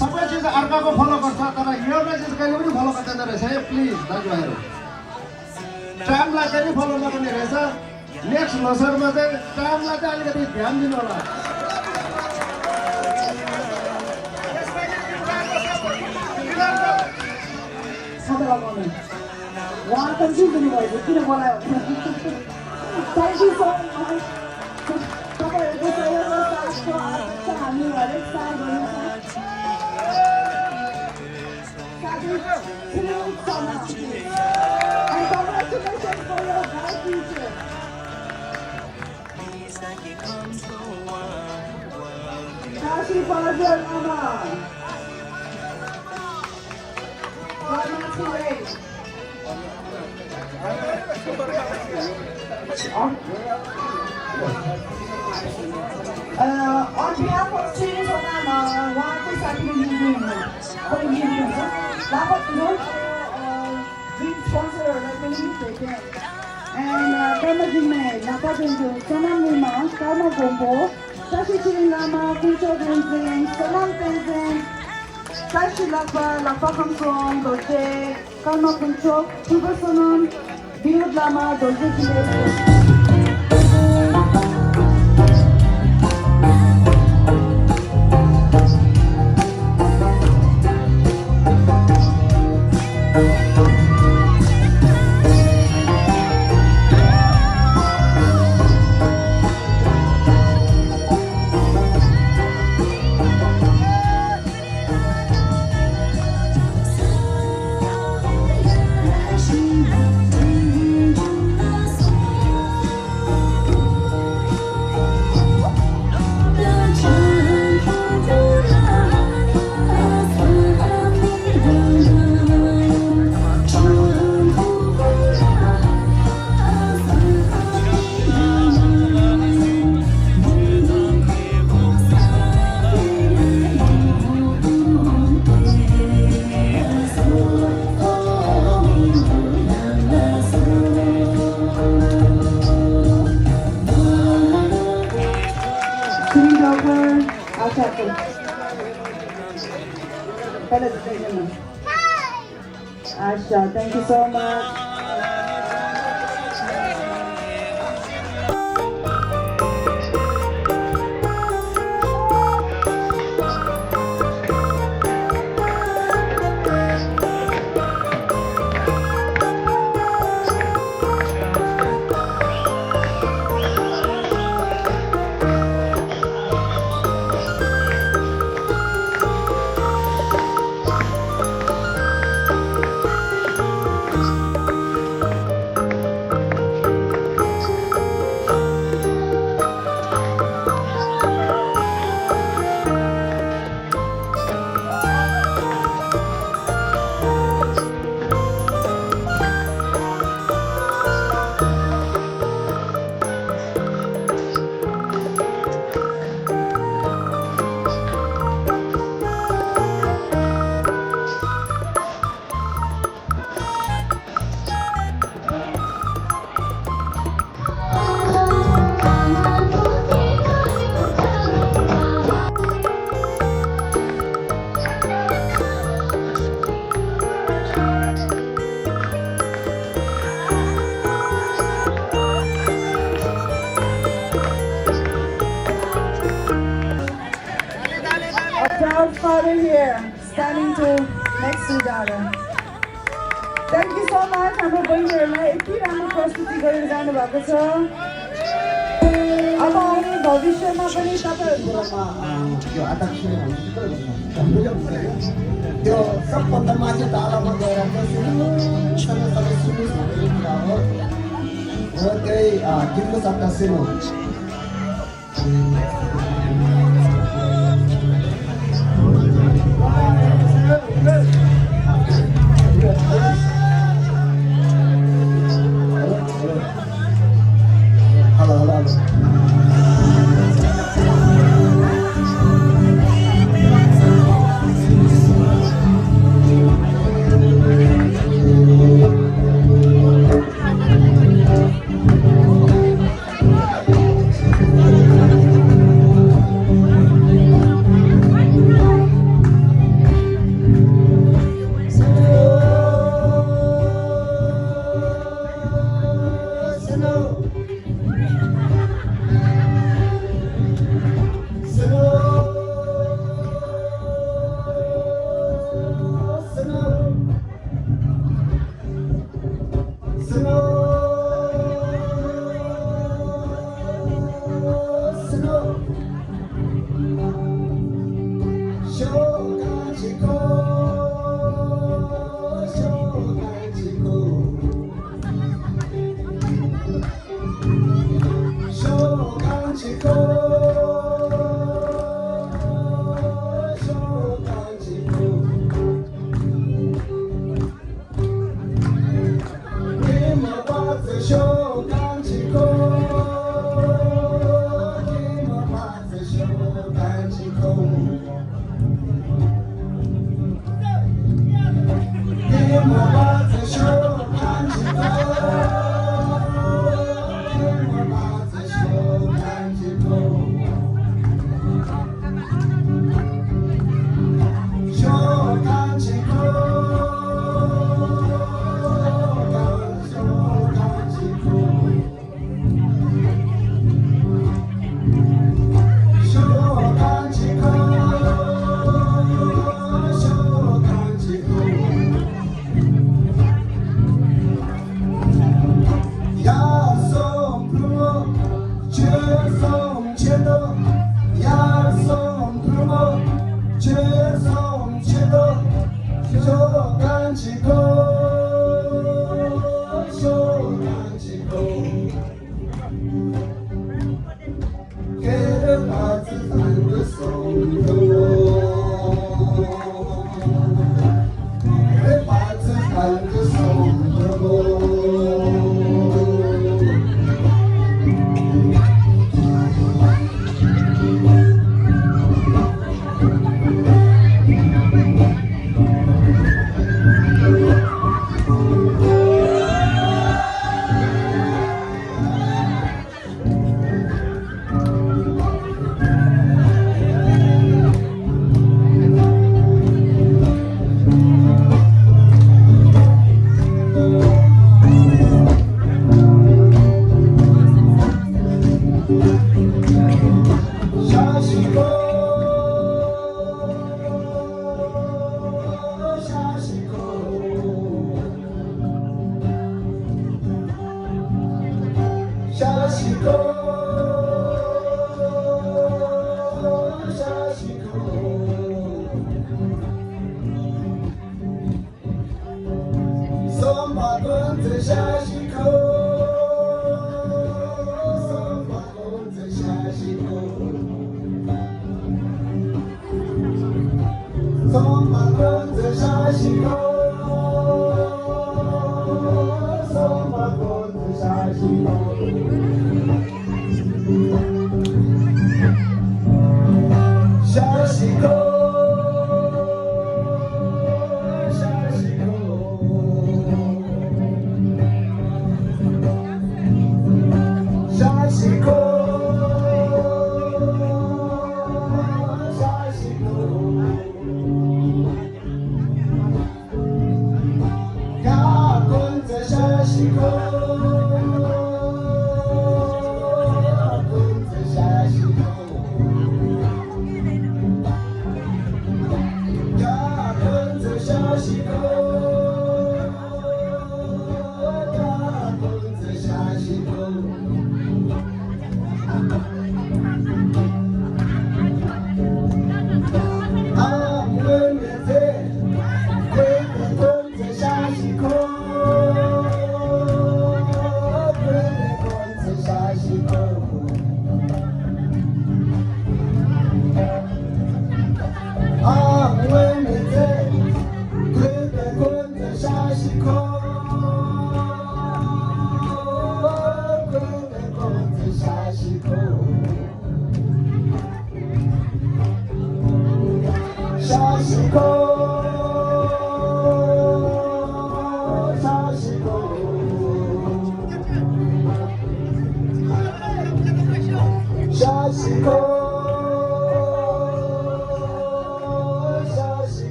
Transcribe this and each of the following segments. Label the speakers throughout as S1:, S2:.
S1: सबै चिज अर्काको फलो गर्छ तर एउटा चिज कहिले पनि फलो गर्दैन रहेछ है प्लिज दाजुभाइहरू टाइमलाई चाहिँ फलो नगर्ने रहेछ नेक्स्ट लोसरमा चाहिँ टाइमलाई चाहिँ अलिकति ध्यान दिनु होला
S2: उहाँ कन्फ्युज हुनुभएको किन बोलायो थ्याङ्क यू सो मच तपाईँहरूको सहयोगको साथको हामी हरेक साल गर्नेछौँ And congratulations for your bright future. Kashi Parajal Lama. On behalf of students of Lama, उहाँको साथीले लिनुहुन्छ dream sponsor and Karmajime, Nakatunju, Sonam Lima, Karma Gombo, Sashi Chirin Lama, Kuncho Tenzin, Sonam Tenzin, Sashi Lapa, Lapa Kamsong, Doje, Karma Kuncho, Tuba Sonam, Biud Lama, Doje Chile. Asha, thank you so much. proud father here, standing to next to daughter. Thank you so much. हाम्रो बहिनीहरूलाई यति राम्रो प्रस्तुति गरेर जानुभएको छ। अब आउने भविष्यमा पनि तपाईँहरूको
S3: यो अध्यक्षले त्यो सबभन्दा माथि तालामा गएर सँगसँगै सुन्नुहोस् भन्ने कुरा हो र त्यही गीतको शब्द सुनौ। Hello hello hello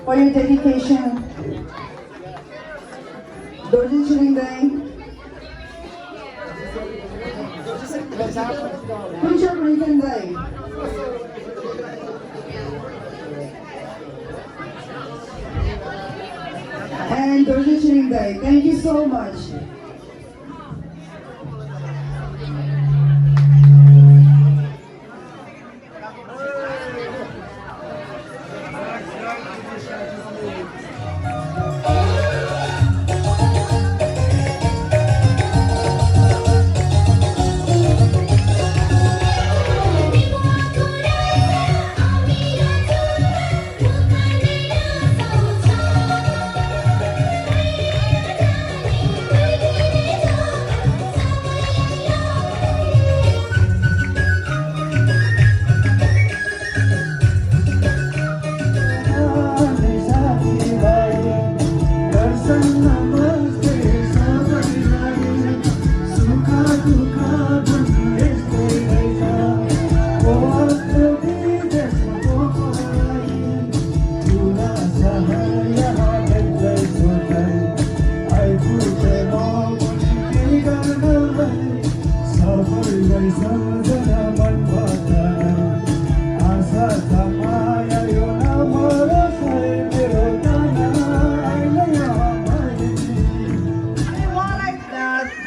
S2: For your dedication, Dorje Chirindai, Punjab Rindai, and Dorje Chirindai. Thank you so much.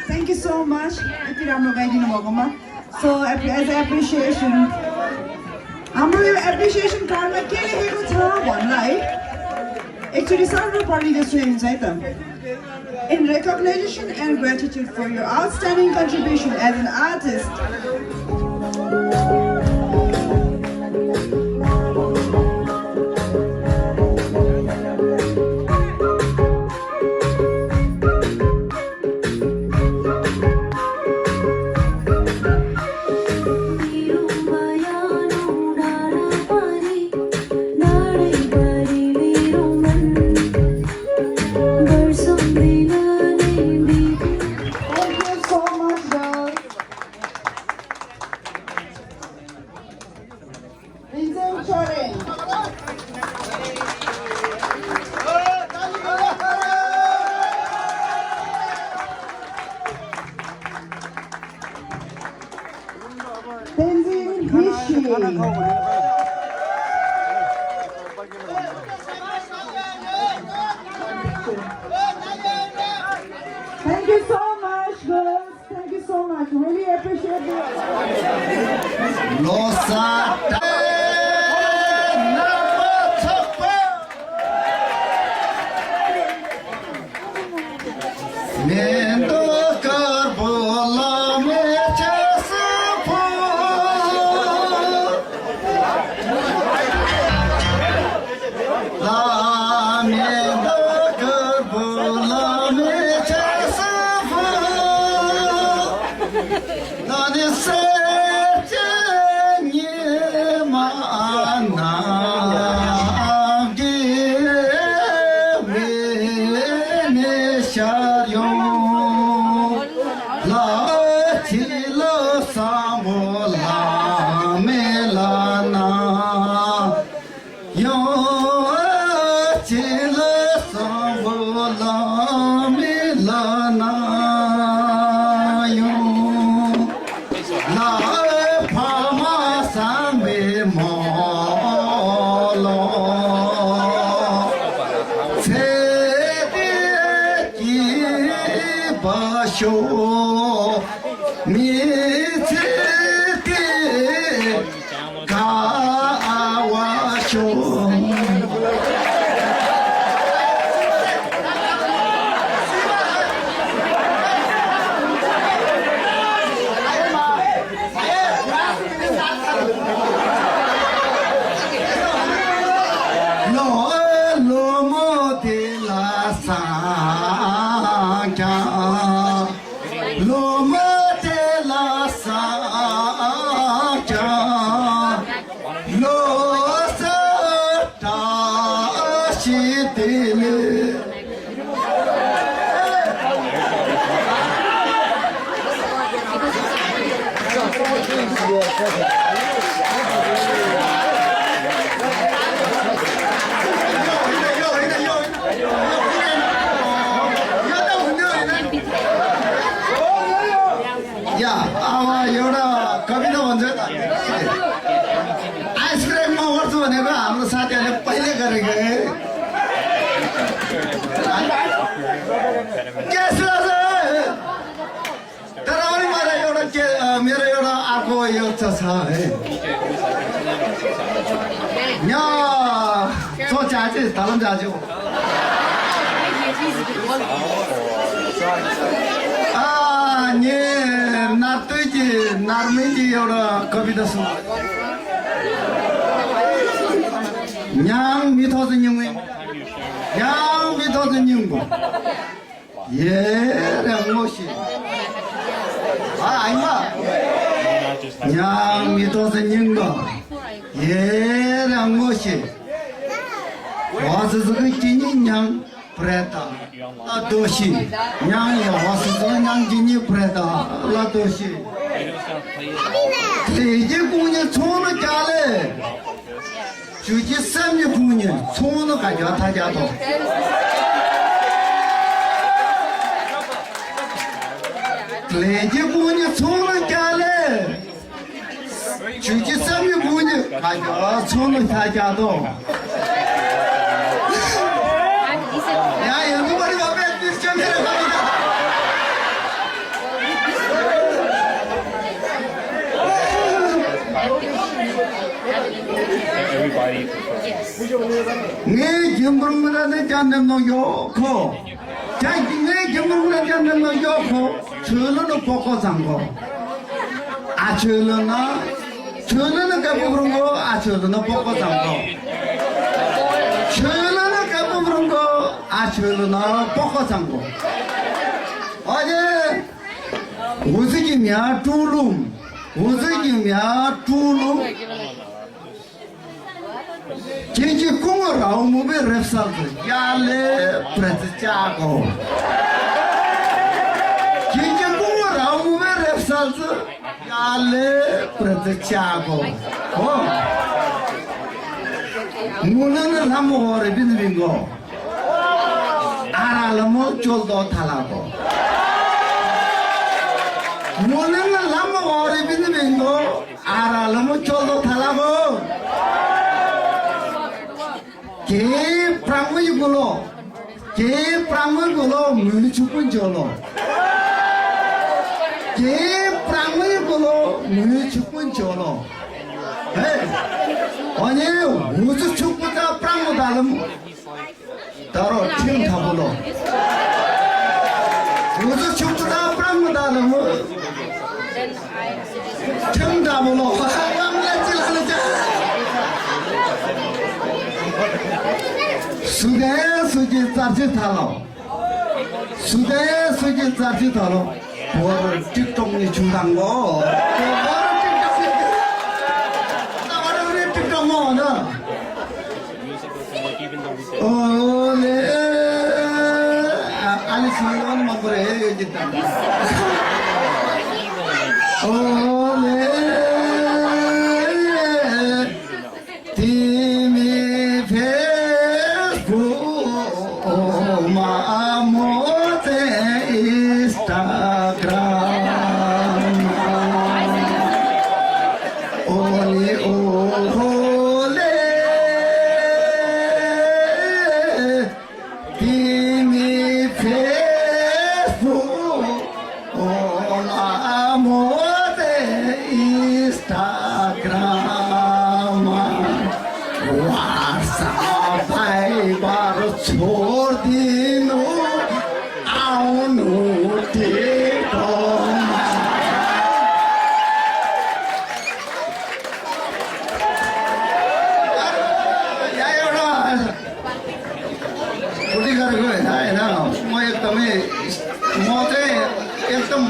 S2: Thank you so much. So as appreciation, हाम्रो यो appreciation cardमा के लेखेको छ भन्लाई एकचोटि सर्व पढिदिन्छु हेर्नुहोस् है त. In recognition and gratitude for your outstanding contribution as an artist, Thank you so much, girls. Thank you so much. Really appreciate it.
S1: 로사 Mendo carbola mechaspo La mendo carbola mechaspo Nani serjani mana Show me kawa show lo mo de la sa Lo mate la sa lo sa ta shi dile या आवा एउटा कविता भन्छ त आइसक्रिममा ओर्छु भनेको हाम्रो साथीहरूले पहिले गरेको तर पनि मलाई एउटा मेरो एउटा अर्को यो छ है यहाँ सोचाचे तलम जाजो nie nartuji narmiji एउटा कविता सुन 냥 미토즈 냥we 냥 미토즈 냥고 예랑모시 아이마 냥 미토즈 냥고 예랑모시 와서 그 기니냥 프레타 라도시 냥이 와서 냥진이 프레타 라도시 이제 공연 손을 잘해 주지 쌈이 공연 손을 가져 타자도 이제 공연 손을 잘해 주지 쌈이 공연 가져 손을 타자도 야, everybody go back this camera.
S4: Everybody.
S1: 네, 경북문화대 잔nem노 요코. 자, 네, 경북문화대 잔nem노 요코. 저는 보고 산거. 아, 저는 가보는 거. 아, 저는 보고 산거. 저는 가보는 거. 아, 저는 보고 산거. 어제 우스기냐 뚫룸. 우스기냐 뚫룸. 진짜 꿈을 아우무베 랩살도 야레 프레스 짜고 진짜 꿈을 아우무베 랩살도 야레 프레스 짜고 무는 나무를 비는 거 알아라모 졸도 탈라고 무는 나무를 비는 거 알아라모 졸도 탈라고
S3: 개 프랑의 걸로 개 프랑의 걸로 물축분 절로 개 프랑의 걸로 물축분 절로 아니 무슨 축구다 프랑고 달음 따로 팀 가보로 무슨 축구다 프랑고 달음 팀 가보로 수대 수지 짜지 달로 수대 수지 짜지 달로 뭐를 틱톡이 중단 거 아니 성공만 그래 일단 팀이 페이스북 마모테 인스타그램 오니 오홀레 팀이 페이스북 마모테 인스타그램 WhatsApp 바로 छोड़ आउनु टेकोमा या एउटा कुटी गरेको होइन म एकदमै म चाहिँ एकदम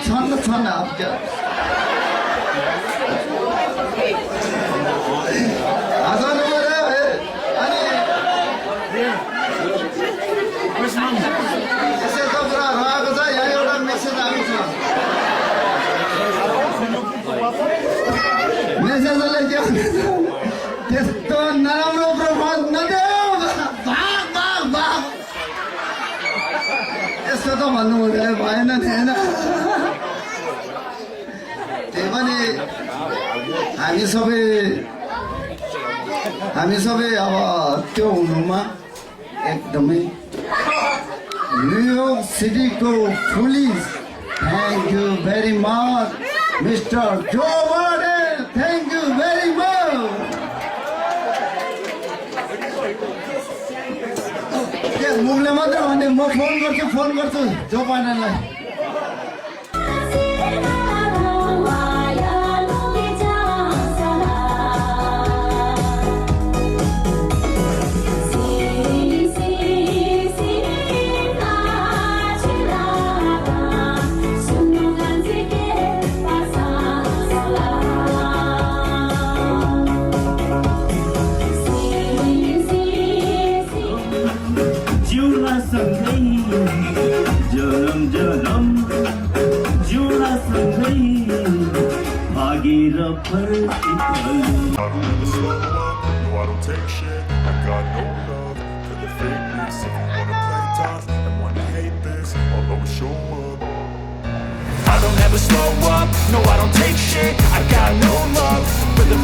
S3: छन् मेसेजलाई त्यस्तो नराम्रो प्रभाव नदेऊ यस्तो त भन्नु हुँदैन भएन नि होइन त्यही पनि हामी सबै अब त्यो हुनुमा एकदमै न्युयोर्क सिटीको police thank you very much mister Joe Biden thank you very much मुखले मात्र भने म फोन गर्छु जो बाइडेनलाई
S4: I don't ever slow up, no I don't take shit. I got no love for the fakeness. If you wanna play tough and wanna hate this, I'll always show up. I don't ever slow up, no I don't take shit. I got no love for the